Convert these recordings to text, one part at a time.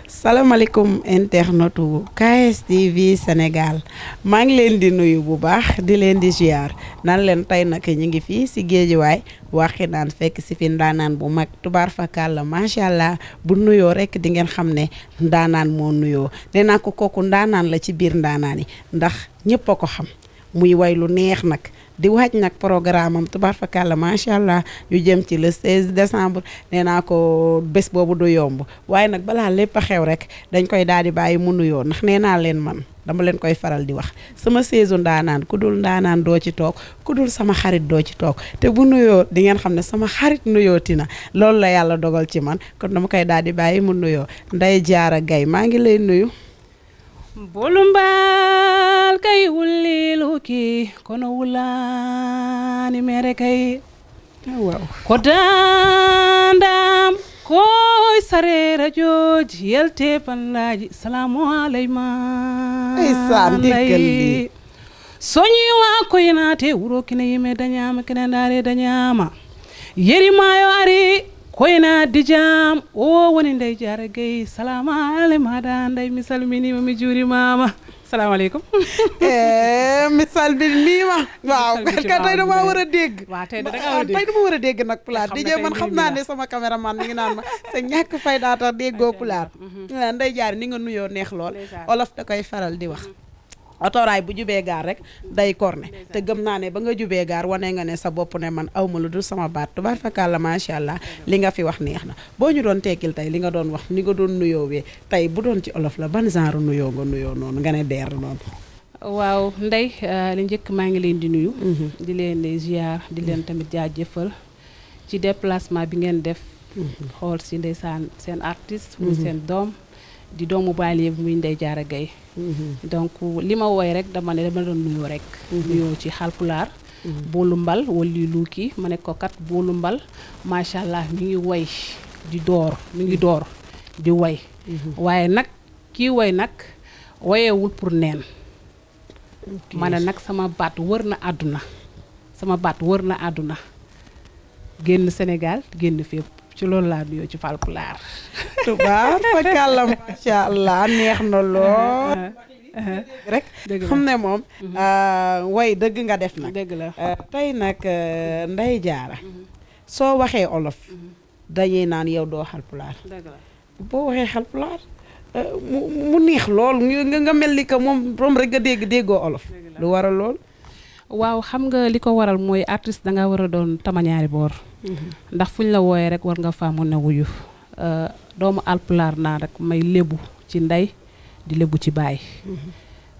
salaamaaleykum internetu KSTV Sénégal maa ngi leen di nuyu bu baax di leen di ziar nan leen tey nag ñu ngi fii si Géejawaay waxi naan fekk si fi ndaanaan bu mag tubaar fakàlla macha allah bu nuyoo rek di ngeen xam ne ndaanaan moo nuyoo nee naa ko kooku ndaanaan la ci biir ndaanaan yi ndax ñëpp a ko xam muy way lu neex nag di waaj nag programme am tubaar fakàlla macha allah ñu jëm ci le 16 décembre nee naa ko bés boobu du yomb waaye nag balaa lépp a xew rek dañ koy daal di bàyyi mu nuyoo ndax nee naa leen man dama leen koy faral di wax sama saison ndaanaan ku dul ndaanaan doo ci toog ku dul sama xarit doo ci toog te bu nuyoo di ngeen xam ne sama xarit nuyooti na loolu la yàlla dogal ci man kon dama koy daal di bàyyi mu nuyoo Ndeye Diarra Gaye maa ngi lay nuyu. Bolumbal kay wulilu ki kono wulani mere kay waaw ko dandam koy sarera joji yelte pallaji salamu alayma ndeysaan déggal li soñiwa koynate wuro kine yime dañama kene ndare dañama yeri mayo ari koyna dijam o woni Ndeye Diarra Gaye salamu alayma da Ndeye mi salminima mi juurimama salamu aleykum mi salminima waaw ka tey dama war a dégg tey dama war a dégg nag pulaar di jee man xam naa ne sama caméraman mi ngi naan ma sa ñàkk fay daa tax déggoo pulaar Ndeye Diarra ni nga nuyoo neex lool olof da koy faral di wax otoraay bu jubee gaar rek day korne te gëm naa ne ba nga jubee gaar wane nga ne sa bopp ne man awma lu dul sama baat tubaar fakàlla macha allah li nga fi wax neex na boo ñu doon tekkil tey li nga doon wax ni nga doon nuyoo wee tey bu doon ci olof la ban genre nuyoo nga nuyoo noonu nga ne deer noonu. waaw Ndeye li njëkk maa ngi leen di nuyu. di leen ziar di leen tamit jaajëfal ci déplacement bi ngeen def. xool si ndeysaan seen artiste. muy seen doom. di doomu baaliye bi muy Ndeye Diarra Gaye donc li ma woy rek dama doon nuyoo rek nuyoo ci xalpulaar Bolumbal wali luuki ma ne ko kat Bolumbal macha allah mi ngi woy di door mi ngi door di woy waaye nag kii woy nag woyewul pour neen ma ne nag sama baat wër na àdduna génn Sénégal génn fépp ci loolu laa nuyoo ci Falpulaar tubaar fakàlla macha allah neex na lool rek xam ne moom way dëgg nga def nag dëgg la tey nag Ndeye Diarra soo waxee olof dañuy naan yow doo Xalpulaar dëgg la boo waxee Xalpulaar mu neex lool nga mel ni que moom rek nga déggoo olof lu waral lool waaw xam nga li ko waral mooy artiste danga war a doon tamañaari boor ndax fuñ la wooyee rek war nga faa mën a wuyu doomu alpulaar naa rek may lébu ci ndey di lébu ci baay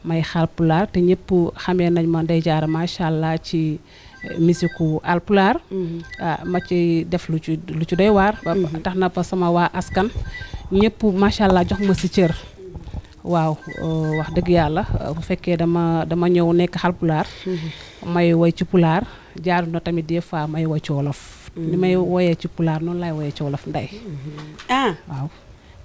may xalpulaar te ñëpp xamee nañ ma Ndeye Diarra macha allah ci musiku alpulaar ma ci def lu ci doy waar tax na pa sama waa askan ñëpp macha allah jox ma si cër waaw wax dëgg yàlla bu fekkee dama ñëw nekk xalpulaar may woy ci pulaar jaaru na tamit des fois may woy ci wolof ni may woyee ci pulaar noonu lay woyee ci wolof Ndeye waaw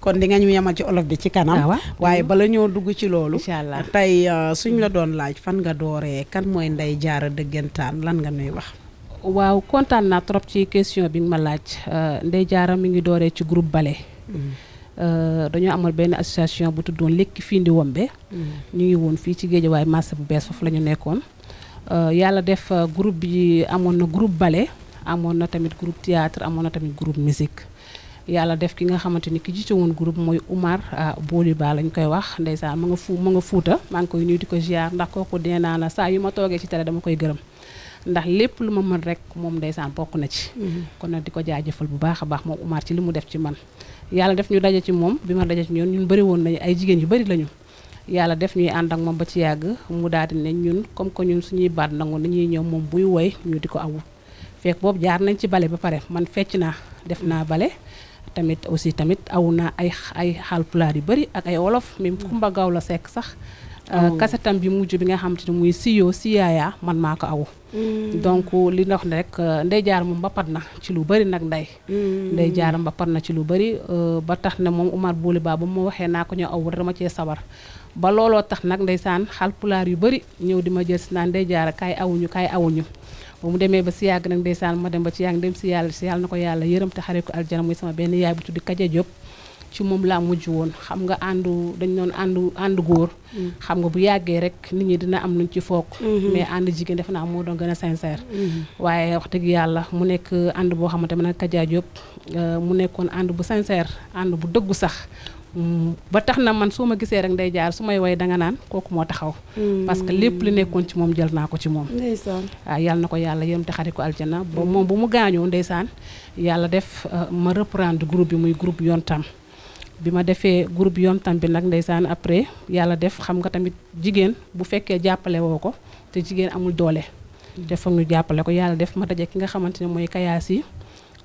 kon di nga ñu yemal ci olof bi ci kanam waaye bala ñoo dugg ci loolu incha allah tey suñ la doon laaj fan nga dooree kan mooy Ndeye Diarra dëggantaan lan nga nuy wax waaw kontaan naa trop ci question bi nga ma laaj Ndeye Diarra mi ngi dooree ci groupe ballet dañoo amal benn association bu tuddoon Lekki Findi Wombe ñu ngi woon fii ci Géejawaay marché bu bees foofu la ñu nekkoon yàlla def groupe bi amoon na groupe ballet amoon na tamit groupe théâtre amoon na tamit groupe musique yàlla def ki nga xamante ni ki jiite woon groupe mooy Oumar Boliba lañ koy wax ndeysaan ma nga fuuta maa ngi koy nuyu di ko ziar ndax kooku dee naa la saa yu ma toogee ci télé dama koy gërëm ndax lépp lu ma mën rek moom ndeysaan bokk na ci kon nag di ko jaajëfal bu baax a baax moom Oumar ci li mu def ci man yàlla def ñu daje ci moom bi ma daje ci ñun bëri woon nañu ay jigéen yu bëri lañu yàlla def ñuy ànd ak moom ba ci yàgg mu daal di ne ñun comme que ñun suñuy baat nangu dañuy ñëw moom buy woy ñu di ko awu fekk boobu jaar nañ ci bale ba pare man fecc naa def naa bale tamit aussi tamit awu naa ay xaalpulaar yu bëri ak ay wolof même Kumba Gawla Seck sax kasetam bi mujj bi nga xam te ne muy siyaaya man maa ko aw donc li nga wax ne rek Ndeye Diarra moom mbapat na ci lu bëri nag Ndeye Diarra mbapat na ci lu bëri ba tax ne moom Omar Bouli Ba ba ma waxee naa ko ñëw aw dama cee sawar ba looloo tax nag ndeysaan Haalpulaar yu bëri ñëw di ma jël si naan Ndeye Diarra kaay awuñu ba mu demee ba si yàgg nag ndeysaan ma dem ba ci yàgg dem si yàlla na ko yàlla yërëm te xare ko aljana muy sama benn yaay bu tuddi Kaja Diop ci moom laa mujj woon xam nga dañ doon ànd góor xam nga bu yàggee rek nit ñi dina am nuñ ci foog mais ànd jigéen defe naa moo doon gën a sincère waaye wax dëgg yàlla mu nekk ànd boo xamante ne nag Kaja Diop mu nekkoon ànd bu sincère ànd bu dëggu sax ba tax na man soo ma gisee rek Ndeye Diarra su may way danga naan kooku moo taxaw parce que lépp li nekkoon ci moom jël naa ko ci moom waaw yàlla na ko yàlla yërëm te xare ko aljana ba moom bu mu gaañoo ndeysaan yàlla def ma reprendre groupe bi muy groupe Yontam bi ma defee groupe Yontam bi nag ndeysaan après yàlla def xam nga tamit jigéen bu fekkee jàppale woo ko te jigéen amul doole te foog ñu jàppale ko yàlla def ma daje ki nga xamante ne mooy kayaas yi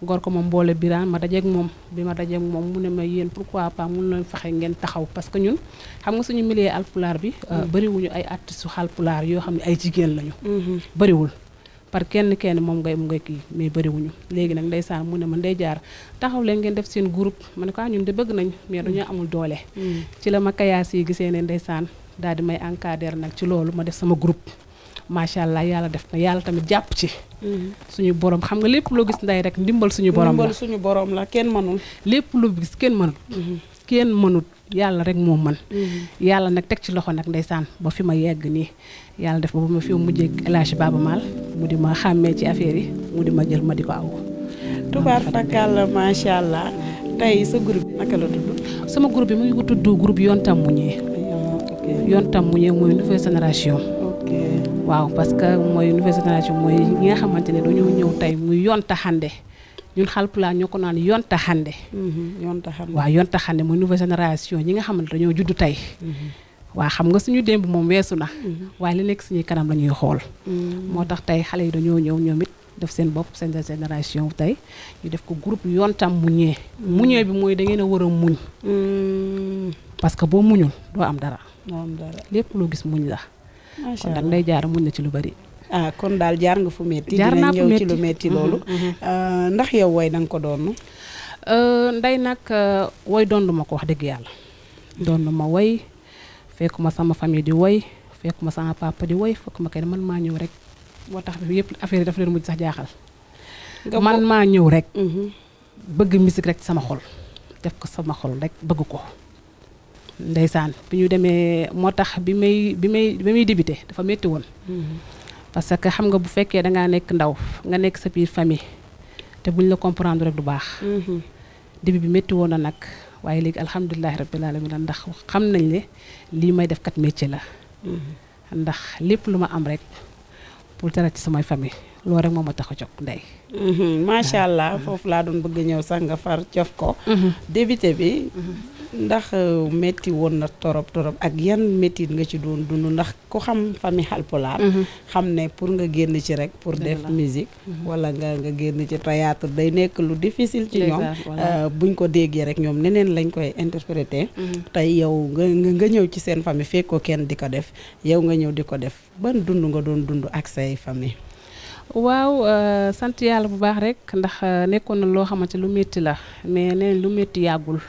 gor ko moom mboole biraan ma dajeeg moom bi ma dajeeg moom mu ne ma yéen pourquoi pas mun nañ fexe ngeen taxaw parce que ñun xam nga suñu milieu Haalpulaar bi bëriwuñu ay artistes Haalpulaar yoo xam ne ay jigéen lañu bëriwul par kenn moom ngay kii mais bëriwuñu léegi nag ndeysaan mu ne ma Ndeye Diarra taxaw leen ngeen def seen groupe ma ne ko ñun de bëgg nañ mais dañoo amul doole ci la ma kayaas yi gisee ne ndeysaan daal di may encadrer nag ci loolu ma def sama groupe macha allah yàlla def na yàlla tamit jàpp ci suñu borom xam nga lépp loo gis Ndeye rek ndimbal suñu borom la kenn mënul lépp loo gis kenn mënul yàlla rek moo mën yàlla nag teg ci loxo nag ndeysaan ba fi ma yegg nii yàlla def ba ma fi mujjee El Hadj Baba Maal mu di ma xàmmee ci affaire yi mu di ma jël ma di ko aw tubaar fakal macha allah tey sa groupe naka la tudd sama groupe bi mu ngi ko tudd groupe Yontam Muñee mooy nouvelle génération waaw parce que mooy nouvelle génération mooy ñi nga xamante ne dañoo ñëw tey muy Yonta Hande ñun Haalpulaar ñoo ko naan Yonta Hande waaw Yonta Hande mooy nouvelle génération ñi nga xamante dañoo juddu tey waaw xam nga suñu démb moom weesu na waaye li nekk suñuy kanam la ñuy xool moo tax tey xale yi dañoo ñëw ñoom it def seen bopp seen génération tey ñu def ko groupe Yontam muñee bi mooy da ngeen a war a muñ parce que boo muñul doo am dara lépp loo gis muñ la kon nag Ndeye Diarra muñ na ci lu bari kon daal jaar nga fu metti jaar naa fu ñëw ci lu metti loolu ndax yow woy danga ko doon Ndeye nag woy doon ma ko wax dëgg yàlla doon ma woy fekkuma sama famille di woy fekkuma sama papa di woy fekkuma kenn man maa ñëw rek moo tax yëpp affaire yi dafa leen mujj sax jaaxal man maa ñëw rek bëgg musique rek sama xol def ko sama xol rek bëgg ko ndeysaan bi ñu demee moo tax bi may débuté dafa métti woon parce que xam nga bu fekkee dangaa nekk ndaw nga nekk sa biir famille te buñ la comprendre rek du baax début bi métti woon na nag waaye léegi alhamdulilahi rabbil alamin ndax xam nañ ne lii may def kat métier la ndax lépp lu ma am rek pour dara ci samay famille loolu rek moo ma tax a jóg Ndeye macha allah foofu laa doon bëgg ñëw sax nga far cof ko débuté bi ndax métti woon na torop ak yan métti nga ci doon dund ndax ku xam famille Haalpulaar xam ne pour nga génn ci rek pour def musique wala nga génn ci théâtre day nekk lu difficile ci ñoom buñ ko déggee rek ñoom neneen lañ koy interpréter tey yow nga ñëw ci seen famille fekk ko kenn di ko def yow nga ñëw di ko def ban dund nga doon dund ak say famille waaw sant yàlla bu baax rek ndax nekkoon na loo xamante lu métti la mais neen lu métti yàggul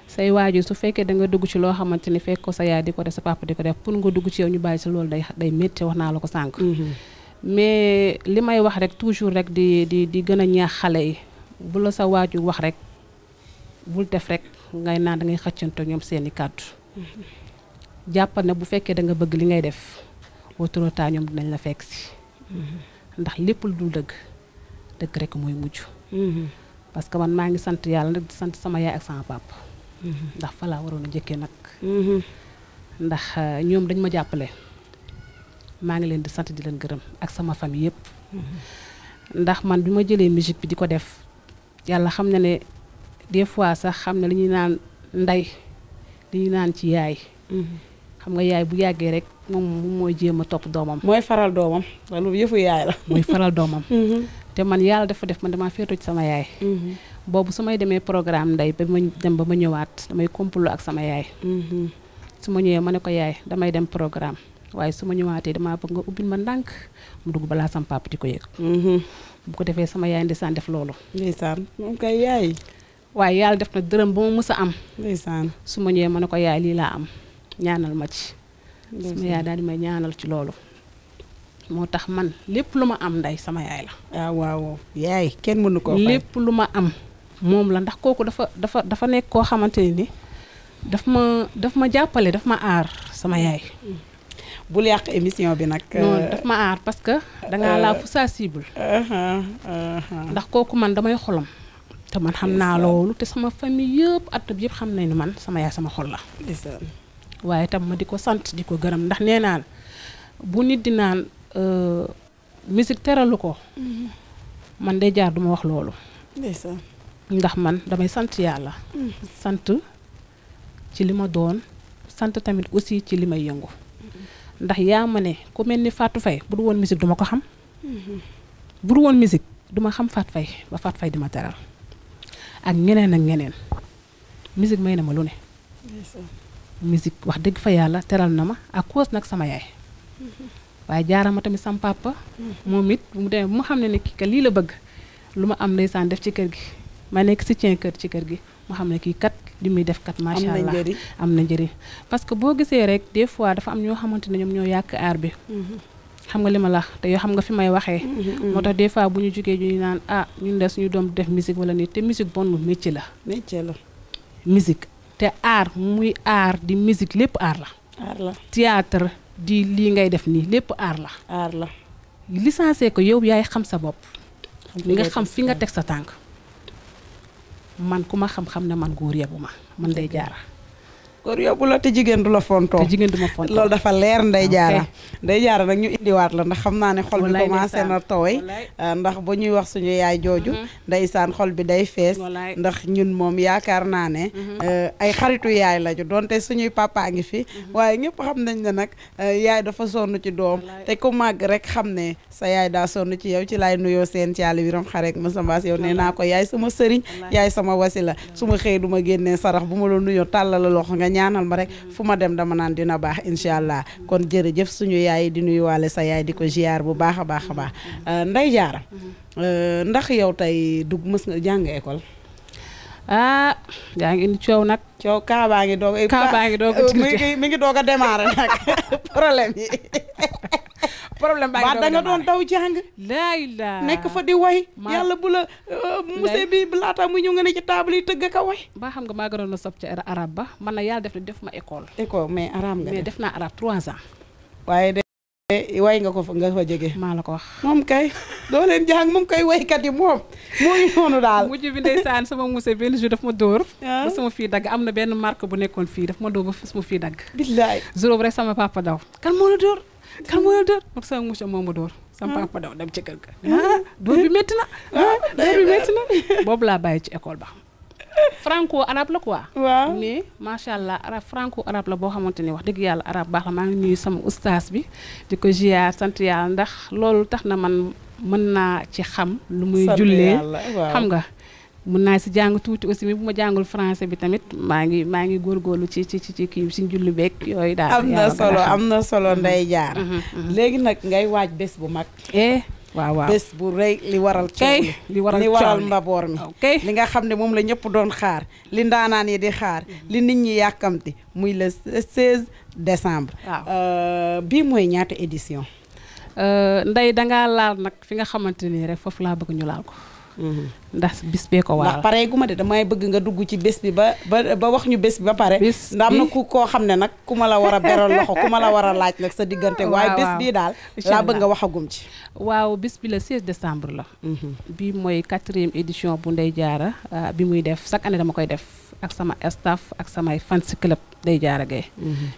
say waajur su fekkee da nga dugg ci loo xamante ni fekk ko sa yaay di ko def sa papa di ko def pour nga dugg ci yow ñu bàyyi si loolu day métti wax naa la ko sànq mais li may wax rek toujours rek di gën a ñaax xale yi bu la sa waajur wax rek bul def rek ngay naan da ngay xëccanto ñoom seeni kàddu jàppal ne bu fekkee da nga bëgg li ngay def au trop tard ñoom dinañ la fekk si ndax lépp lu dul dëgg rek mooy mujj parce que man maa ngi sant yàlla nag di sant sama yaay ak sama papa ndax fa laa waroon a jëkkee nag ndax ñoom dañ ma jàppale maa ngi leen di sant di leen gërëm ak sama famille yëpp ndax man bi ma jëlee musique bi di ko def yàlla xam na ne des fois sax xam ne li ñuy naan ndey li ñuy naan ci yaay xam nga yaay bu yàggee rek moom mooy jéem a topp doomam mooy faral doomam loolu yëfu yaay la mooy faral doomam te man yàlla dafa def man damaa féetoo ci sama yaay boobu su may demee programme Ndeye ba ma dem ba ma ñëwaat damay complot ak sama yaay su ma ñëwee ma ne ko yaay damay dem programme waaye su ma ñëwaatee damaa bëgg nga ubbil ma ndànk mu dugg balaa sama papa di ko yëg. bu ko defee sama yaay ndeysaan def loolu. ndeysaan moom kay yaay. waaye yàlla def na dërëm ba ma mës a am. ndeysaan su ma ñëwee ma ne ko yaay lii laa am ñaanal ma ci. sama yaay daal di may ñaanal ci loolu. moo tax man lépp lu ma am nday sama yaay la. ah waaw yaay kenn mënu koo fay. lépp lu ma am moom la ndax kooku dafa nekk koo xamante ni daf ma jàppale daf ma aar sama yaay. bul yàq émission bi nag. non daf ma aar parce que dangaa laa fu sensible. ndax kooku man damay xolam. te man xam naa loolu te sama famille yëpp at bi yëpp xam nañ ne man sama yaay sama xol la. waaye tam ma di ko sant di ko gërëm ndax nee naan bu nit di naan musique teralu ko. man day jaar duma wax loolu. ndax man damay sant yàlla. sant ci li ma doon sant tamit aussi ci li may yëngu. ndax yaa ma ne ku mel ni Fatou Faye bu du woon musique duma ko xam. bu du woon musique duma xam Fatou Faye ba Fatou Faye di ma teral ak ñeneen ak ñeneen musique may na ma lu ne. musique wax dëgg fa yàlla teral na ma ak cause nag sama yaay. waaye jaarama tamit sama papa. moom it mu demee bu ma xam ne kii ka lii la bëgg lu ma am ndeysaan def ci kër gi ma nekk soutien kër ci kër gi mu xam ne kii kat li muy def kat macha allah am na njëriñ parce que boo gisee rek des fois dafa am ñoo xamante ne ñoom ñoo yàq aar bi. xam nga li ma la te yoo xam nga fi may waxee. moo tax des fois bu ñu jógee ñu naan ah ñun de suñu doom def musique wala nii te musique bonul métier la. métier la. musique te aar muy aar di musique lépp aar la. aar la théâtre di lii ngay def nii lépp aar la. aar la. licencié ko yow yaay xam sa bopp. nga xam fi nga teg sa tànk. man ku ma xam-xam ne man góor yebbu ma man Ndeye Diarra. góor yóbbu la te jigéen du la fontoo. te jigéen du ma fontoo loolu dafa leer Ndeye Diarra. Ndeye Diarra nag ñu indiwaat la ndax xam naa ne xol bi commencé na tooy. ndax ba ñuy wax suñu yaay jooju. ndeysaan xol bi day fees. ndax ñun moom yaakaar naa ne. ay xaritu yaay lañu donte suñuy papa ngi fi. waaye ñëpp xam nañ ne nag yaay dafa sonn ci doom. te ku màgg rek xam ne sa yaay daa sonn ci yow ci laay nuyoo seen caali biram xarek ma sambaas yow nee naa ko yaay sama sëriñ. yaay sama wasila su ma xëyee du ma génnee sarax bu ma la nuyoo tàllal la loxo nga ñaanal ma rek fu ma dem dama naan dina baax incha allah kon jërëjëf suñu yaay di nuyuwaale sa yaay di ko ziar bu baax a baax a baax Ndeye Diarra ndax yow tey dugg mës nga jàng école. ah yaa ngi indi coow nag. coow kaa baa ngi doog mi ngi doog a démarrer nag problème yi. problème baa ngi da nga doon daw jàng. laay nekk fa di way. yàlla bu la musée bi laata muy ñëw nga ne ci table yi tëgg ka way. ba xam nga maa gënoon a sob ci arab ba man na yàlla def na def ma école. école mais arab nga mais def naa arab 3 ans. waaye de way nga ko fa jógee. maa la ko wax. moom kay doo leen jàng moom kay waykat yi moom moo ngi noonu daal. mujj bi ndeysaan sama musée benn jour daf ma dóor. ba sama fii dagg am na benn marque bu nekkoon fii daf ma dóor ba sama fii dagg. billaay jour rek sama papa daw. kan moo la dóor. kan moo la dóor moom sama monsieur moo ma dóor. sama papa daw dem ci kër ga. dóor bi métti na. dóor bi métti na. boobu laa bàyyi ci école ba. franco arabe la quoi. waaw mais macha allah arabe franco arabe la boo xamante ni wax dëgg yàlla arabe baax la maa ngi nuyu sama ustaas bi di ko ziar sant yàlla ndax loolu tax na man mën naa ci xam. lu muy jullee xam nga. mën naa si jàng tuuti aussi mais bu ma jàngul français bi tamit maa ngi góorgóorlu ci kii si julli beeg yooyu daal. am na solo Ndeye Diarra. léegi nag ngay waaj bés bu mag. waaw bés bu rëy li waral coow li waral mbaboor mi li nga xam ne moom la ñëpp doon xaar li ndaanaan yi di xaar li nit ñi yàkkamti muy le 16 décembre. bii mooy ñaata édition. Ndeye dangaa laal nag fi nga xamante nii rek foofu laa bëgg ñu laal ko. ndax bis bee ko waral ndax pare gu ma de damay bëgg nga dugg ci bés bi ba wax ñu bés bi ba pare. ndax am na koo xam ne nag ku ma la war a beral loxo ku ma la war a laaj nag sa diggante. waaye bés bii daal laa bëgg nga waxagum ci. waaw bis bi le 16 décembre la. bii mooy 4e édition bu Ndeye Diarra bi muy def chaque année dama koy def ak sama staff ak samay fans club Ndeye Diarra Gaye.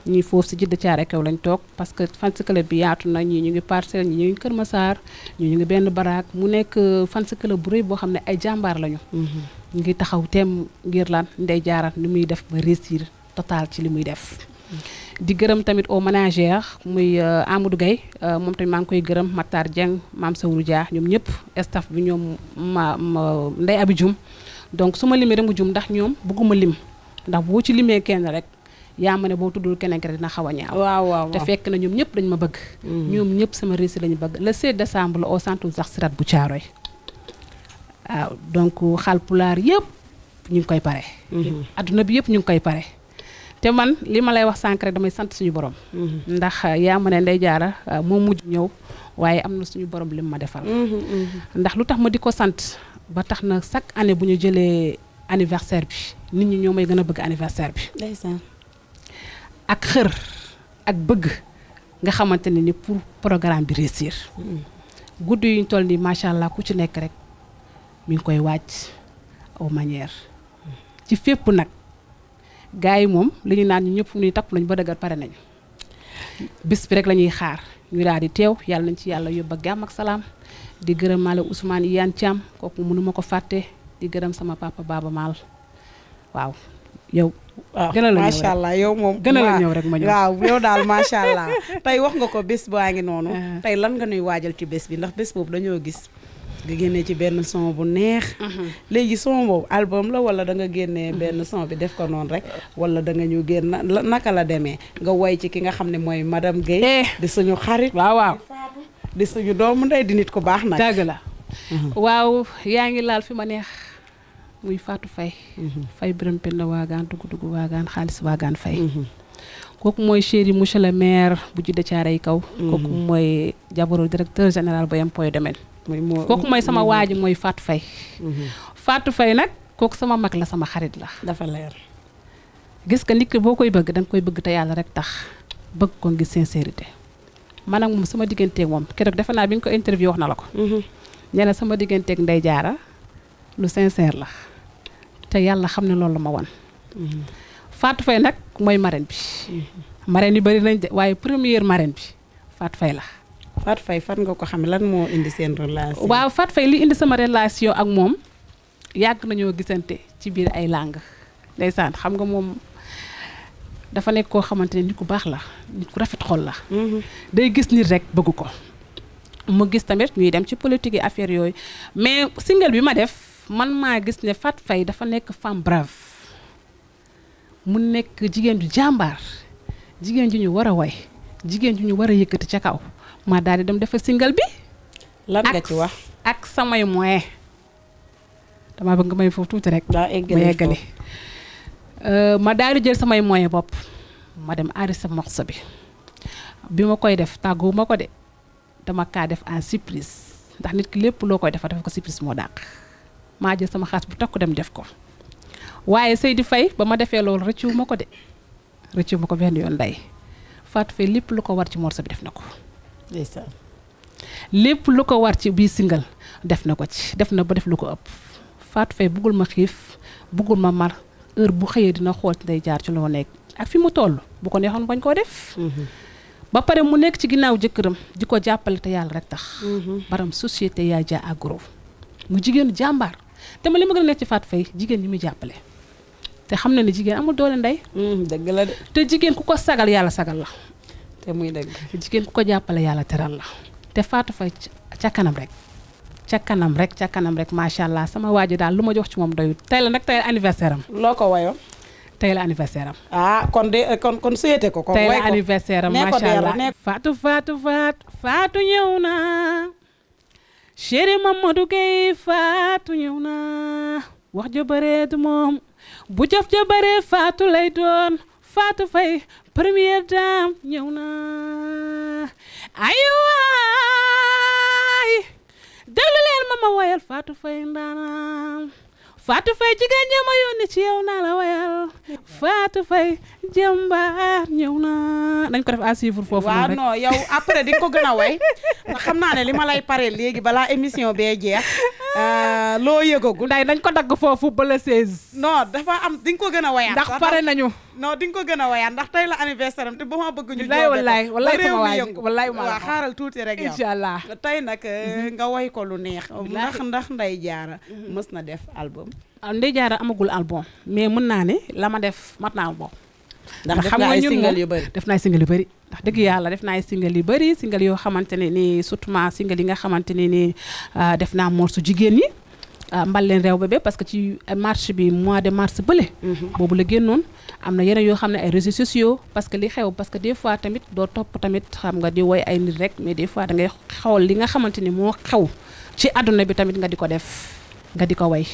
ñuy foofu si Jidda Caare Kaw lañ toog parce que fans club bi yaatu na ñii ñu ngi Parcelles ñii ñu ngi Kër Massar ñii ñu ngi benn baraak mu nekk fans club bu rëy boo xam ne ay jàmbaar lañu. ñu ngi taxaw teem ngir lan Ndeye Diarra ni muy def ba réussir total ci li muy def. di gërëm tamit au manager muy Amadou Gaye moom tamit maa ngi koy gërëm Matar Dieng Mame Sawru Dia ñoom ñëpp staff bi ñoom Ndeye Abi Dioum donc su ma limee rek mu jum ndax ñoom bëgguma lim ndax boo ci limee kenn rek yaa ma ne boo tuddul keneen ki dina xaw a ñaaw. waaw te fekk na ñoom ñëpp dañ ma bëgg. ñoom ñëpp sama réussite lañu bëgg le 7 décembre la au centre Zaxirat bu Thiaroye. waaw donc Haalpulaar yëpp ñu ngi koy pare. adduna bi yëpp ñu ngi koy pare. te man li ma lay wax sànq rek damay sant suñu borom. ndax yaa ma ne Ndeye Diarra moo mujj ñëw waaye am na suñu borom lim ma defal. ndax lu tax ma di ko sant ba tax na chaque année bu ñu jëlee anniversaire bi nit ñi ñoo may gën a bëgg anniversaire bi. ndeysaan. ak xër ak bëgg nga xamante ne ni pour programme bi réussir. guddi yu ñu toll nii macha allah ku ci nekk rek mi ngi koy wàcc aux manières. ci fépp nag. gaa yi moom li ñu naan ñu ñëpp ñuy tapp nañu ba dëgër pare nañu bis bi rek la ñuy xaar ñu daal di teew yàlla nañ ci yàlla yóbbu ak jàmm ak salaam di gërëm Maale Ousmane Iyane Thiam kooku mënu ma ko fàtte di gërëm sama papa Baba Maal waaw yow. gën a la ñëw rek macha allah yow moom. gën a la ñëw rek ma ñëw waaw yow daal macha allah tey wax nga ko bés baa ngi noonu. tey lan nga nuy waajal ci bés bi ndax bés boobu dañoo gis. nga génnee ci benn son bu neex. léegi son boobu album la wala da nga génnee benn son bi def ko noonu rek wala da nga ñu génn naka la demee nga woy ci ki nga xam ne mooy madame Guèye. di suñu xarit. waaw di suñu doomu ndey di nit ku baax nag. dëgg la. waaw yaa ngi laal fi ma neex muy Fatou Faye. Faye Birame Penda waagaan dugg waagaan xaalis waagaan Faye. kooku mooy chéri monsieur le maire bu Djiddah Thiaroye Kaw. kooku mooy jabaru directeur général bu Impôts et Domaines. kooku mooy sama waaji mooy Fatou Faye. Fatou Faye nag kooku sama mag la sama xarit la. dafa leer. gis nga nit ki boo koy bëgg danga koy bëgg te yàlla rek tax bëgg ko ngir sincérité man ak moom sama digganteeg moom keroog defe naa bi nga ko interview wax na la ko. nee na sama digganteeg Ndeye Diarra lu sincère la te yàlla xam ne loolu la ma wan. Fatou Faye nag mooy marraine bi. marraine yi bari nañ de waaye première marraine bi Fatou Faye la. Fatou Faye fan nga ko xam lan moo indi seen relation. waaw Fatou Faye li indi sama relation ak moom yàgg nañoo gisante ci biir ay langue ndeysaan xam nga moom dafa nekk koo xamante ne nit ku baax la nit ku rafet xol la. day gis nit rek bëgg ko. mu gis tamit ñuy dem ci politique yi affaire yooyu mais single bi ma def man maa gis ne Fatou Faye dafa nekk femme brave mu nekk jigéen ju jàmbaar jigéen ju ñu war a way jigéen ju ñu war a yëkkati ca kaw. ma daal di dem defal single bi. lan nga ci wax ak samay moyen dama bëgg nga may foofu tuuti rek. daa eggali ma daal di jël samay moyen bopp ma dem enregistré morceau bi ma koy def tàggu ma ko de dama kaa def en surprise ndax nit ki lépp loo koy defa def ko surprise moo dàq maa jël sama xaas bu takku dem def ko waaye Seydi Faye ba ma defee loolu rëccu ma ko de rëccu ma ko benn yoon day Fatou Faye lépp lu ko war ci morceau bi def na ko. ndeysaan. lépp lu ko war ci bii single def na ko ci def na ba def lu ko ëpp Fatou Faye buggul ma xiif buggul ma mar heure bu xëyee dina xool Ndeye Diarra ci loo nekk ak fi mu toll bu ko neexoon bañ koo def. ba pare mu nekk ci ginnaaw jëkkëram di ko jàppale te yàlla rek tax. baram société yaa ja agro mu jigéenu jàmbaar te ma li ma gën a nekk ci Fatou Faye jigéen ñi muy jàppale te xam na ne jigéen amul doole ndey. dëgg la de. te jigéen ku ko sagal yàlla sagal la. te muy dëgg. jigéen ku ko jàppale yàlla teral la te Fatou Faye ca kanam rek ca kanam rek macha allah sama waa ji daal lu ma jox ci moom doyul tey la nag tey anniversaire am. loo ko wayoon. tey la anniversaire am. ah kon de kon suyete ko. tey la anniversaire am macha allah Fatou ñëw na chéri Mamadou Gueye Fatou ñëw na wax ja bare du moom bu jëf ja bare Fatou lay doon Fatou Faye première dame ñëw na ay waay déglu leen ma wayal Fatou Faye ndaanam Fatou Faye jigéen ñi ma yónni ci yow naa la wayal Fatou Faye jëmbaar ñëw na nañ ko def à suivre foofu waaw non yow après di nga ko gën a way ndax xam naa ne li ma lay pare léegi balaa émission bee jeex loo yëgagul nday nañ ko dagg foofu ba le 16 non dafa am di nga ko gën a wayaat ndax pare nañu non di nga ko gën a wayaat ndax tey la anniversaire am te ba ma bëgg ñu wallaay sama waay wallaay waaw xaaral tuuti rek yow inshallah tey nag nga way ko lu neex ndax Ndeye Diarra mës na def album Ndeye Diarra amagul album mais mën naa ne la ma def mat naa album ndax xam nga single yu bëri def naa single yu bëri ndax dëgg yàlla def naa single yu bëri single yoo xamante ne nii surtout single yi nga xamante ne nii def naa morceau jigéen ñi Mballeen Réew Bébé parce que ci marche bi mois de mars bële. boobu la génnoon am na yeneen yoo xam ne ay réseaux sociaux parce que li xew parce que des fois tamit doo topp tamit xam nga di woy ay nit rek mais des fois da ngay xawal li nga xamante ni moo xew ci àdduna bi tamit nga di ko def nga di ko way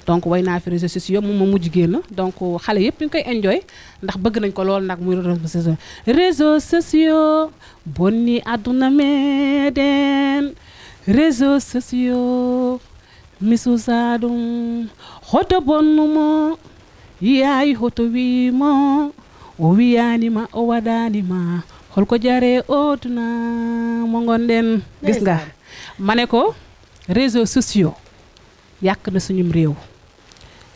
donc way naa fi réseaux sociaux moom ma mujj génn donc xale yëpp ñu koy enjoy ndax bëgg nañ ko lool nag muy réseaux sociaux bonni àdduna meeden réseaux sociaux misusaɗum hoto bonnumo yayi hoto wimo o wiyanima o waɗanima holko jare oduna mo gonɗen gis nga ma ne ko réseaux sociaux yàq na suñum réew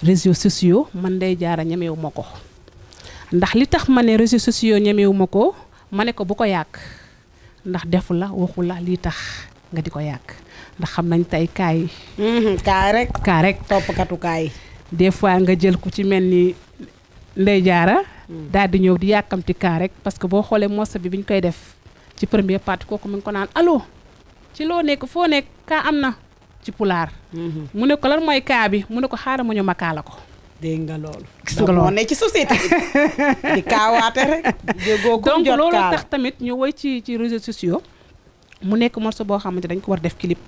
réseaux sociaux man Ndeye Diarra ñemewu ma ko ndax li tax ma ne réseaux sociaux ñemewu ma ko ma ne ko bu ko yàq ndax defu la waxu la lii tax nga di ko yàq ndax xam nañ tey kaay kaa rek toppkatu kaay des fois nga jël ku ci mel ni Ndeye Diarra daal di ñëw di yàkkamti kaa rek parce que boo xoolee morceau bi ñu koy def ci première partie kooku mu ngi ko naan allo ci loo nekk foo nekk kaa am na ci pulaar mu ne ko lan mooy kaa bi mu ne ko xaaral ma ñu makaa la ko dégg nga loolu gis nga loolu moo ne ci société di kaawaate rek donc loolu tax tamit ñu woy ci réseaux sociaux mu nekk morceau boo xamante dañ ko war def clip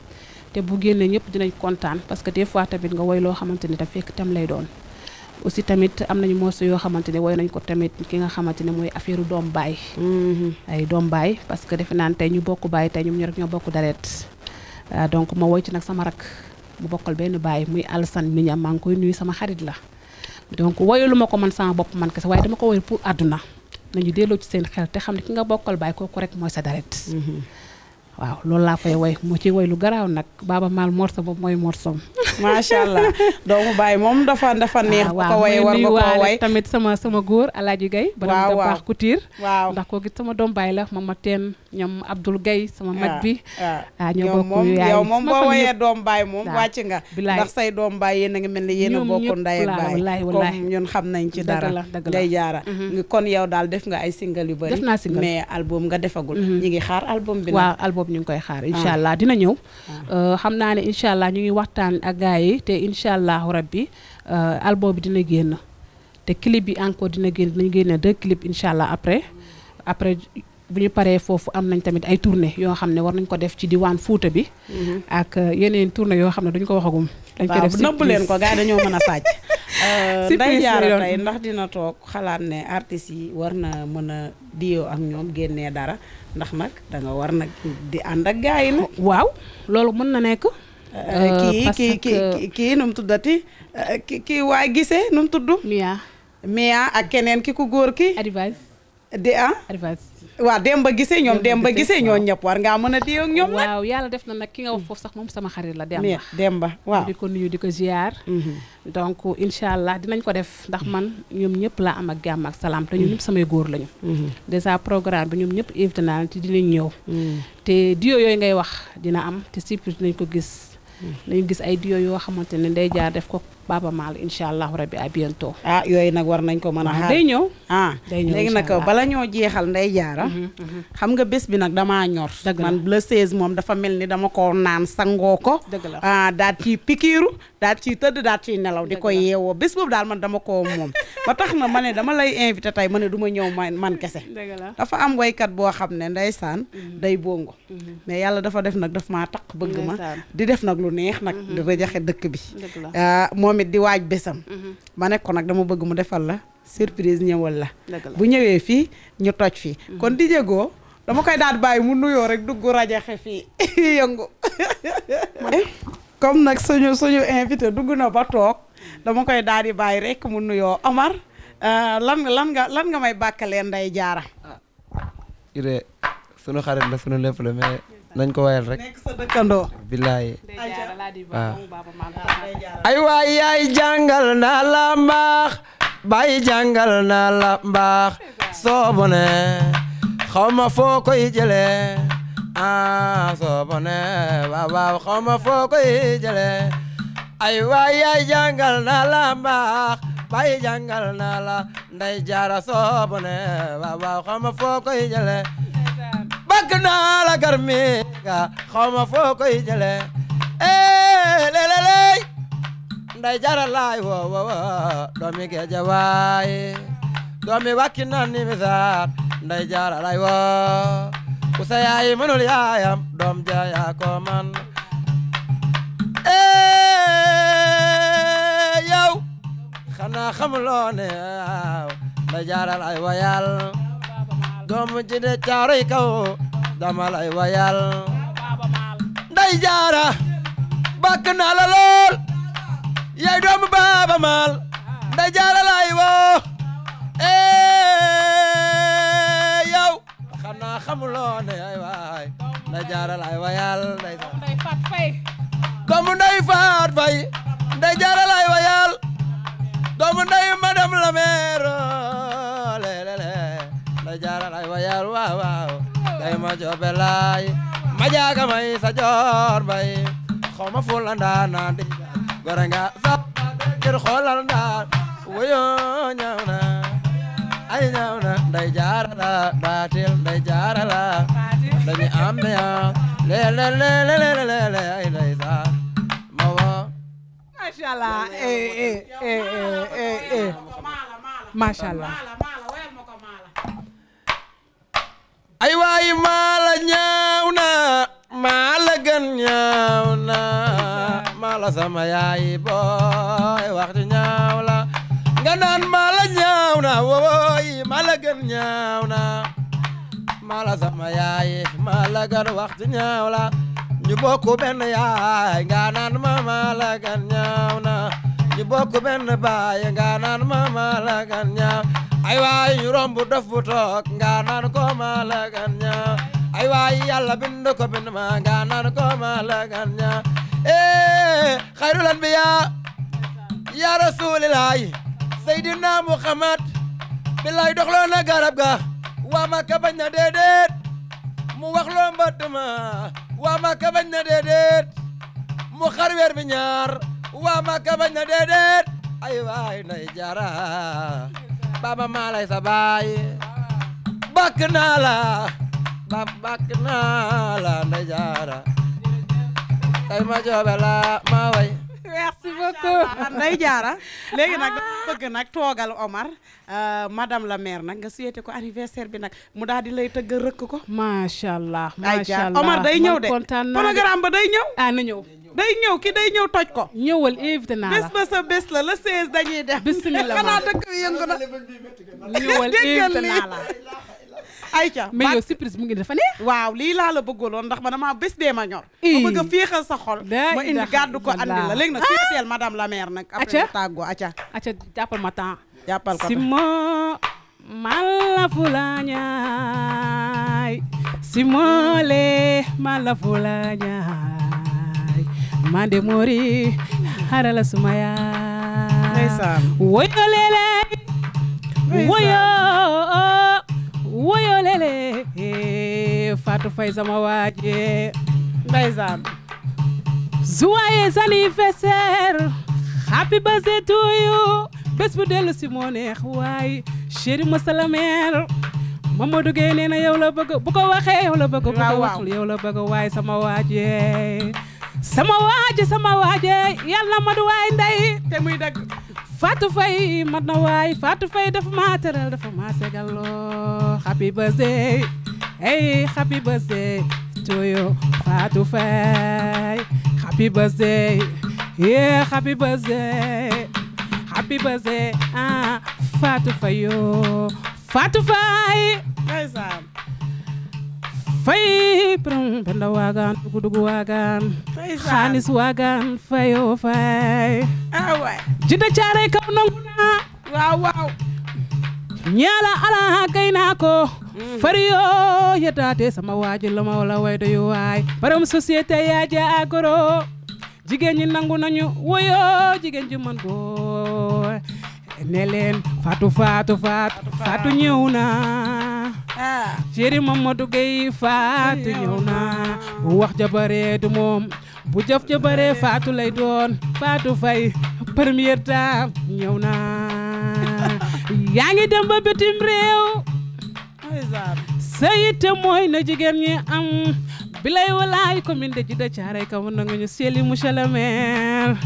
te bu génnee ñëpp dinañ kontaan parce que des fois tamit nga woy loo xamante ni daf fekk tam lay doon aussi tamit am nañu morceau yoo xamante ne woy nañ ko tamit ki nga xamante ne mooy affaire doom baay ay doom baay parce que defe naan tey ñu bokk baay tey ñoom ñu rek ñoo bokk dareet donc ma woy ci nag sama rak mu bokkal benn baay muy Alassane Mignam maa ngi koy nuyu sama xarit la donc woyalu ma ko man sama bopp man kese waaye dama ko woy pour àdduna nañu delloo ci seen xel te xam ne ki nga bokkal baay kooku rek mooy sa dareet waaw loolu laa fay woy moo ci woy lu garaaw nag Baaba Maal morso boobu mooy morsom macha allah doomu baay moom dafa neex bu ko woyee war nga koo woy tamit sama góor Alaaji Gaye ba da baax couture waaw ndax koo gis sama doom baay la mama teen ñoom Abdoul Gaye sama mag bi ñoo bokk yaay yow moom boo woyee doom baay moom wàcc nga ndax say doom baay yéen a ngi mel ni yéen a bokk ndey ak baay comme ñun xam nañ ci dara Ndeye Diarra kon yow daal def nga ay single yu bari def naa single mais album nga defagul ñi ngi xaar album bi waaw album ñu ngi koy xaar incha allah dina ñëw xam naa ne incha allah ñu ngi waxtaan ak gars yi te incha allah rabbi album bi dina génn te clip bi encore dina génn 2 clips incha allah après bu ñu paree foofu am nañ tamit ay tournée yoo xam ne war nañ ko def ci diwaan Fuuta bi ak yeneen tournée yoo xam ne duñ ko waxagum dañ ko def nëbb leen ko gars yi dañoo mën a sàcc Ndeye Diarra tey ndax dina toog xalaat ne artistes yi war na mën a diyoo ak ñoom génnee dara ndax nag da nga war nag di ànd ak gars yi nag waaw loolu mën na nekk kii nu mu tuddati kii waay gisee nu mu tudd Mia ak keneen ki ku góor ki advice waaw Demba Gisee ñoom Demba Gisee ñoo ñëpp war ngaa mën a di ak ñoom nag waaw yàlla def na nag ki nga wax foofu sax moom sama xarit la Demba waaw di ko nuyu di ko ziar donc incha allah dinañ ko def ndax man ñoom ñëpp laa am ak jàmm ak salaam te ñoom ñëpp samay góor lañu déjà programme bi ñoom ñëpp invité naa te dinañ ñëw te duo yooyu ngay wax dina am te surprise dinañ ko gis nañu gis ay duo yoo xamante ne Ndeye Diarra def ko Baaba Maal incha allah rabbi à bientôt yooyu nag war nañ ko mën a xaar day ñëw léegi nag bala ñoo jeexal Ndeye Diarra xam nga bés bi nag damaa ñor man le 16 moom dafa mel ni dama ko naan sangoo ko daal ciy pikiiru daal ciy tëdd daal ciy nelaw di ko yeewoo bés boobu daal man dama ko moom ba tax na ma ne dama lay invité tey ma ne du ma ñëw man kese dafa am waykat boo xam ne ndeysaan day bongo mais yàlla dafa def nag daf maa taq bëgg ma di def nag lu neex nag di rajaxe dëkk bi moom it di waaj bésam ma ne ko nag dama bëgg mu defal la surprise ñëwal la bu ñëwee fii ñu toj fii kon di jégoo dama koy daal bàyyi mu nuyoo rek dugg rajaxe fii yëngu comme nag suñu invité dugg na ba toog dama koy daal di bàyyi rek mu nuyoo Omar lan nga may bàkkalee Ndeye Diarra ire sunu xarit la sunu lépp la mais nañ ko wayal rek nekk sa dëkkandoo billaay ay waay yaay jàngal na la mbaax baay jàngal na la mbaax soo bone xaw ma foo koy jëlee soo bone waaw xaw ma foo koy jëlee ay waay yaay jàngal na la mbaax baay jàngal na la Ndeye Diarra soo bone waaw xaw ma foo koy jëlee bëgg naa la garmi nga xaw ma foo koy jëlee leleley nday jara lay wo wo doomi geeja waay doomi wakkinan ni misaat nday jara lay wo ku sa yaay mënul yaayam doom ja yaa ko man yow xanaa xamuloo ne nday jara lay wayal doomu ji de caaroy kaw dama lay wayal nday jara bakk naa la lool yaay doomu baaba maal nday jara lay woo yow xanaa xamuloo ne ay waay nday jara lay wayal nday Faat Fay doomu nday faat fay nday jara lay wayal doomu nday madame la maire lelele nday jara lay wayal waaw waaw day ma joobe lay ma jaaga may sa joor bay xaw ma ful ndaana di goranga sa kër xoolal ndaan woyo ñaaw na ay ñaaw na nday jara la daatil nday jara la dañu am ya le ay nday sa ma wa macha allah macha allah ay waay maala ñaaw na maala gën ñaaw na maala sama yaay booy waxtu ñaaw la nga naan maala ñaaw na wooy maala gën ñaaw na maala sama yaay maala gën waxtu ñaaw la ñu bokku benn yaay nga naan ma maala gën ñaaw na ñu bokku benn baay nga naan ma maala gën ñaaw ay waay ñu romb dof bu toog nga naan ko maala gën ñaaw ay waay yàlla bind ko bind ma nga naan ko maala gën ñaaw xayrul anbiya ya rasulillahi seydina muhammad billaay doxloo na garab ga waa Makka bañ na déedéet mu wax loo mbëtt ma waa Makka bañ na déedéet mu xar weer bi ñaar waa Makka bañ na déedéet ay waay nday jara baba maalay sa baay bakk naa la bakk naa la nday jara tay ma joobe la ma way merci beaucoup nday jaara léegi nag dama bëgg nag toogal Omar madame la maire nag nga souhaité ko anniversaire bi nag mu daal di lay tëgg rëkk ko macha allah macha allah Omar day ñëw de programme ba day ñëw na ñëw day ñëw ki day ñëw toj ko ñëwal invité naa la bés ba sa bés la le 16 dañuy def bismillah xanaa dëkk bi yëngu na ñëwal invité naa la ayca mais yow surprise mu ngi dafa neex waaw lii laa la bëggaloon ndax ma dama bés bee ma ñor ma bëgg a féexal sa xol ma indi gàddu ko andi la léegi nag souhaiteel madame la maire nag après mu tàggoo acca jàppal ma temps jàppal ko simo mala fulañay simole mala fulañay mande mori harala sumaya ndeysaan woyo lele woyo lele Fatou Faye sama waaje ndeysaan joyeux anniversaire happy birthday to you bés bu dellu si moo neex waay chéri masalamer Mamadou Gueye nee na yow la bëgg bu ko waxee yow la bëgg bu ko waxul yow la bëgg waay sama waaje sama waaje yàlla ma du waay ndey te muy dëgg Fatou Faye mat na waay Fatou Faye dafa maa teral dafa maa segaloo happy birthday hey happy birthday to you Fatou Faye happy birthday yeah happy birthday Fatou Faye yo Fatou Faye ndeysaan Faye benda waagaan dugu waagaan xaalis waagaan Faye Faye waay jidda caare kaw nangu naa waaw ñaala ala kay naa ko fariyo yetaate sama waaji la ma wala way doyu waay baram société yaaja agoro jigéen ñi nangu nañu woyo jigéen ji man boo ne leen Fatou ñëw na chéri Mamadou Gueye Fatou ñëw na bu wax jabaree du moom bu jëf jabaree Fatou lay doon Fatou Faye première dame ñëw na yaa ngi dem ba bitim réew sa yitte mooy na jigéen ñi am bilay walaay commune de Djiddah Thiaroye Kaw nangu ñu seeli monsieur le maire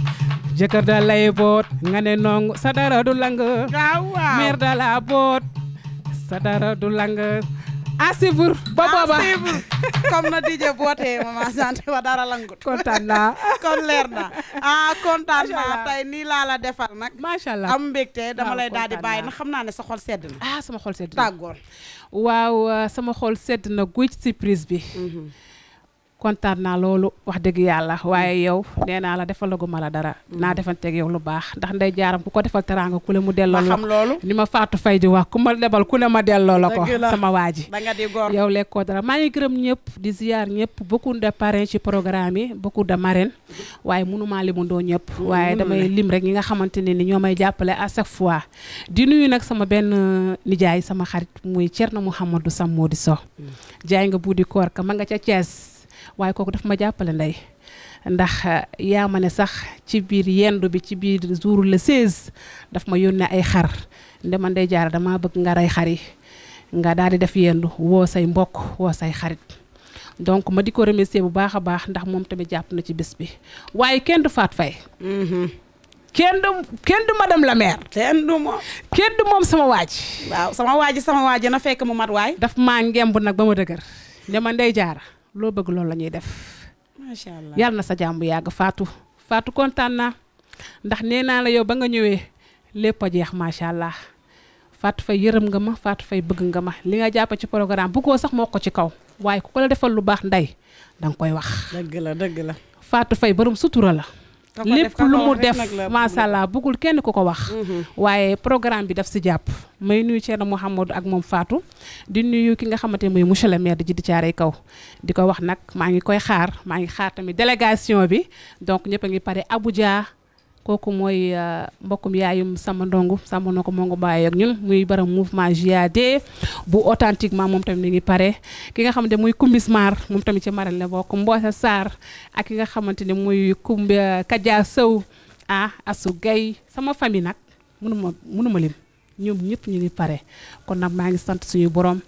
jëkkër da lay boot nga ne nong sa dara du lang waaw meer da la boot sa dara du lang asibur ba booba comme na DJ bootee Mama Santé wa dara langut kontaan naa kon leer na kontaan naa tey nii laa la defal nag macha allah am mbégte dama lay daal di kontaan bàyyi naa. na xam naa ne sa xol sedd na sama xol sedd na tàggoon waaw sama xol sedd na guy ci surprise bi kontaan naa loolu wax dëgg yàlla waaye yow nee naa la defalaguma la dara naa defanteeg yow lu baax ndax ndey jaaram ku ko defal teraanga ku le mu delloo ma la xam loolu ni ma Fatou Faye di wax ku ma lebal ku ne ma delloo la ko Dëgg la. sama waa ji da nga di góor yow lekkoo dara maa ngi gërëm ñëpp di ziar ñëpp beaucoup de parrains ci programme yi beaucoup de marraines waaye mënumaa limundoo ñëpp waaye damay lim rek ñi nga xamante ne ni ñoo may jàppale à chaque fois di nuyu nag sama benn nijaay sama xarit muy Thierno Mouhamadou Sam Modi So jaay nga buudi koor ka ma nga ca Thiès waaye kooku daf ma jàppale ndey ndax yaa ma ne sax ci biir yendu bi ci biir jour le 16 daf ma yónnee ay xar ndema ndey jaara dama bëgg nga rey xar yi nga daal di def yendu woo say mbokk woo say xarit donc ma di ko remercier bu baax a baax ndax moom tamit jàpp na ci bés bi waaye kenn du Fatou Faye kenn du madame la maire kenn du moom kenn du moom sama waaj waaw sama waaji na fekk mu mat waay daf maa ngemb nag ba ma dëgër ndema ndey jaara loo bëgg loolu la ñuy def macha allah yàlla na sa jàmm yàgg Fatou kontaan naa ndax nee naa la yow ba nga ñëwee lépp a jeex macha allah Fatou Faye yërëm nga ma Fatou Faye bëgg nga ma li nga jàpp ci programme bu ko sax moo ko ci kaw waaye ku ko la defal lu baax ndey danga koy wax. dëgg la Fatou Faye borom sutura la. lépp lu mu def macha allah bëggul kenn ku ko wax. waaye programme bi daf si jàpp may nuyu Thierno Mouhamadou ak moom Fatou di nuyu ki nga xamante ne muy monsieur le maire di Djidi Thiaroye Kaw di ko wax nag maa ngi koy xaar maa ngi xaar tamit délégation bi donc ñëpp a ngi pare Abuja kooku mooy mbokkum yaayum sama ndongo sama ndongo moo ngi bàyyi ak ñun muy baram mouvement JAD bu authentiquement moom tamit mi ngi pare ki nga xamante ne muy Kumbis Mar moom tamit ci Marème la bokk Mbosa Sarr ak ki nga xamante ne muy Kumba Kadia Sow Assou Gueye sama famille nag mënuma lim ñoom ñëpp ñu ngi pare kon nag maa ngi sant suñu borom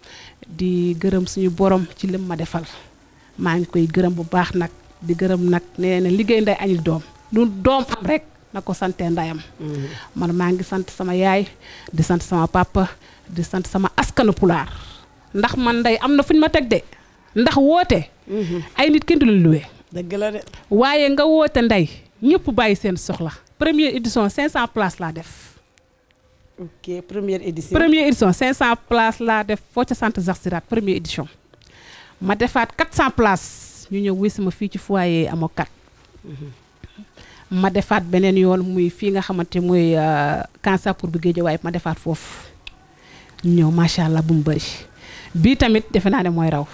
di gërëm suñu borom ci lim ma defal maa ngi koy gërëm bu baax nag di gërëm nag nee na liggéey nday añul doom lu doom am rek na ko sante ndayam man maa ngi sant sama yaay di sant sama papa di sant sama askanu pulaar ndax man nday am na fu ñu ma teg de ndax woote ay nit kenn du la luwee dëgg la de waaye nga woote nday ñëpp bàyyi seen soxla première édition 500 places laa def ok première édition 500 places laa def foo ca sant Zaxirat première édition ma defaat 400 places ñu ñëw wis ma fii ci foyer amoo 4 ma defaat beneen yoon muy fii nga xamante muy cancer pour bu Guédiawaye ma defaat foofu ñëw macha allah bu mu bëri bii tamit defe naa ne mooy raw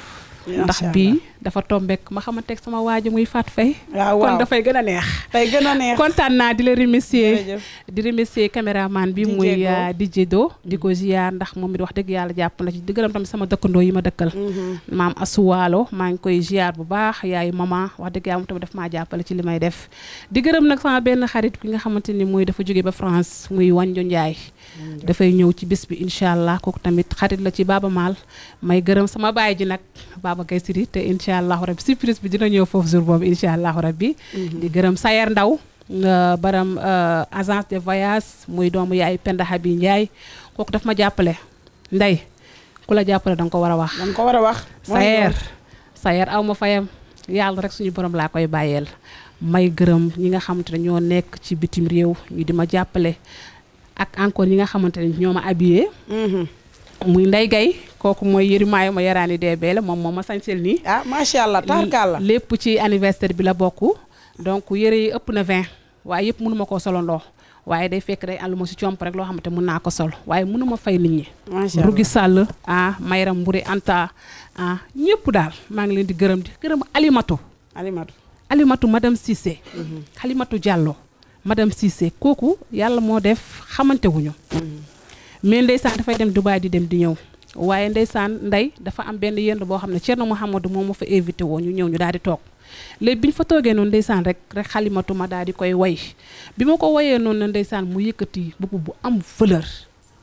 ndax bii dafa tombeek ma xamante ak sama waaji muy Fatou Faye kon dafay gën a neex tey gën a neex kontaan naa di la remercier di remercier caméraman bi muy DJ Do di ko ziar ndax moom it wax dëgg yàlla jàpp na ci di gërëm tamit sama dëkkandoo yi ma dëkkal maam Asuwaalo maa ngi koy ziar bu baax yaayu maman wax dëgg yàlla moom tamit daf maa jàppale ci li may def di gërëm nag sama benn xarit ki nga xamante ni muy dafa jóge ba France muy Wanjo Njaay dafay ñëw ci bis bi incha allah kooku tamit xarit la ci Baba Maal may gërëm sama baay ji nag Baba Gaye Siri te incha allahu rabbi surprise bi dina ñëw foofu jour boobu incha allahu rabbi di gërëm Sayer Ndaw baram agence de voyage muy doomu yaay Penda Habi Ndiaye kooku daf ma jàppale nday ku la jàppale danga ko war a wax danga ko war a wax Sayer aw ma fayam yàlla rek suñu borom laa koy bàyyeel may gërëm ñi nga xamante ne ñoo nekk ci bitim réew ñu di ma jàppale ak encore ñi nga xamante ne ñoo ma habillé muy Ndey Gay kooku mooy yërimaayu ma yaraani DB la moom ma sañsel nii macha allah tarkalla lépp ci anniversaire bi la bokk donc yëre yi ëpp na 20 waaye yëpp mënuma koo solondoo waaye day fekk day àllu ma si comp rek loo xamante mën naa ko sol waaye mënuma fay nit ñi Rugi Sall Mayram Mburi Anta ñëpp daal maa ngi leen di gërëm Alimatu madame Cissé Alimatu Diallo madame Cissé kooku yàlla moo def xamante wuñu mais ndeysaan dafay dem Dubaay di dem di ñëw waaye ndeysaan ndey dafa am benn yend boo xam ne Thierno Mouhamadou moom ma fa invité woon ñu ñëw ñu daal di toog léegi bi ñu fa toogee noonu ndeysaan rek Xalimatu ma daal di koy way bi ma ko woyee noonu na ndeysaan mu yëkkati mbubb bu am valeur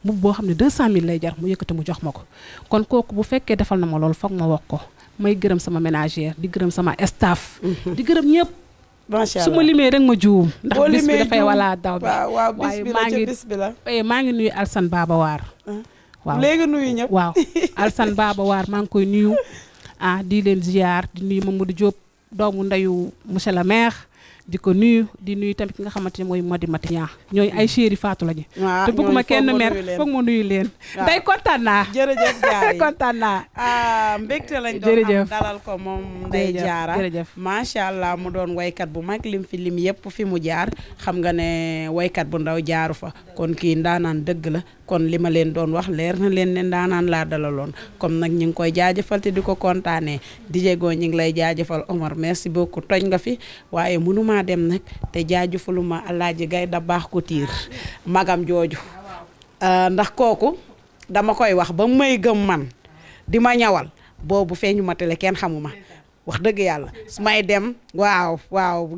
mbubb boo xam ne 200 000 lay jar mu yëkkati mu jox ma ko kon kooku bu fekkee defal na ma loolu foog ma wax ko may gërëm sama ménagère di gërëm sama staff di gërëm ñëpp macha su ma allah limee rek ma juum ndax boo bis bi limee dafay juum. wala daw bi waaw bis waaye bi la maa ca ngi bis bi la. maa ngi nuyu Alsan Baba Waar waaw léegi nuyu ñëpp. waaw Alsan Baba Waar maa ngi koy nuyu di leen ziar di nuyu Mamadou Diop doomu ndeyu monsieur le maire di ko nuyu di nuyu tamit ki nga xamante ne mooy Modi Matiña ñooy ay chéri Fatou lañu te bëgguma kenn mer foog ma nuyu leen tey kontaan naa jërëjëf Diarra kontaan naa mbégte lañ doon am dalal ko moom Ndeye Diarra jërëjëf macha allah mu doon waykat bu mag lim fi lim yëpp fi mu jaar xam nga ne waykat bu ndaw jaaru fa kon kii ndaanaan dëgg la kon li ma leen doon wax leer na leen ne ndaanaan laa dalaloon comme nag ñu ngi koy jaajëfal te di ko kontaanee DJ Go ñu ngi lay jaajëfal Omar merci beaucoup toj nga fi waaye mënuma dem nag te jaajëfaluma Alaaji Gay da baax ko tiir magam jooju ndax kooku dama koy wax ba may gëm man di ma ñawal boobu feeñu ma tele kenn xamuma wax dëgg yàlla su may dem waaw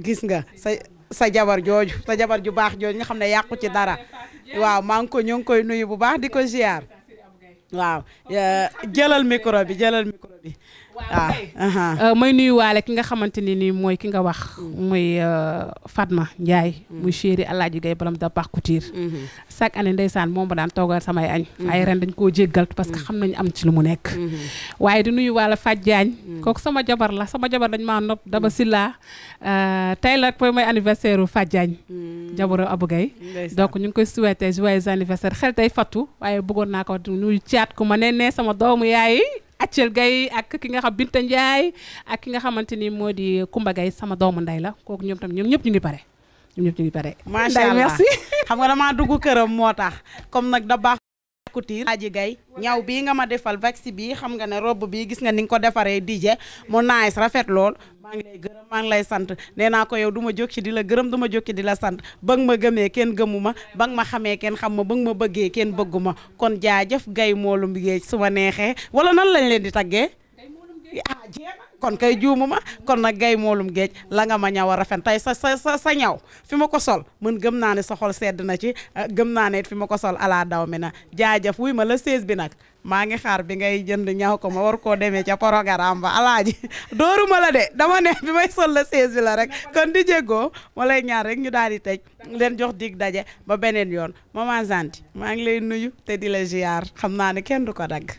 gis nga sa jabar jooju sa jabar ju baax jooju nga xam ne yàqu ci dara waaw maa ngi ko ñoo ngi koy nuyu bu baax di ko ziar waaw jëlal micro bi waaw may nuyu waale ki nga xamante ni mooy ki nga wax muy Fatma Ndiaye muy chéri Alaaji Gay balam da baax Couture chaque année ndeysaan moom ba daan toogal samay añ ay ren dañ koo jéggal parce que xam nañu am ci lu mu nekk waaye di nuyu waale Faj Diagne kooku sama jabar la sama jabar dañ maa nopp Daba Silla tey la mooy anniversaire u Faj Diagne jabaru Abou Gay donc ñu ngi koy souhaiter joyeux anniversaire xel tey fattu waaye bëggoon naa ko nuyu caat ku ma ne sama doomu yaay Acel Gay ak ki nga xam Binta Ndiaye ak ki nga xamante ni moo di Kumba Gay sama doomu nday la kooku ñoom tam ñoom ñëpp ñu ngi pare macha allah merci xam nga damaa dugg këram moo tax comme nag da baax Couture Alaaji Gay ñaw bii nga ma defal vaxi bii xam nga ne robe bii gis nga ni nga ko defaree DJ mu nice rafet lool maa ngi lay gërëm maa ngi lay sant nee naa ko yow du ma jóg ci di la gërëm du ma jóg ci di la sant ba nga ma gëmee kenn gëmu ma ba nga ma xamee kenn xam ma ba nga ma bëggee kenn bëggu ma kon jaajëf Gay moolum géej su ma neexee wala nan lañ leen di taggee kon kay juumu ma kon nag Gay moolum géej la nga ma ñaw a rafet tey sa ñaw fi ma ko sol mën gëm naa ne sa xol sedd na ci gëm naa ne it fi ma ko sol ala daw mi na jaajëf wuy ma la 16 bi nag maa ngi xaar bi ngay jënd ñaw ko ma war koo demee ca programme ba alaaji dooruma la de dama ne bi may sol la 16 bi la rek kon di jéggoo ma lay ñaar rek ñu daal di tëj leen jox dig daje ba beneen yoon maman Zanti maa ngi lay nuyu te di la ziar xam naa ne kenn du ko dagg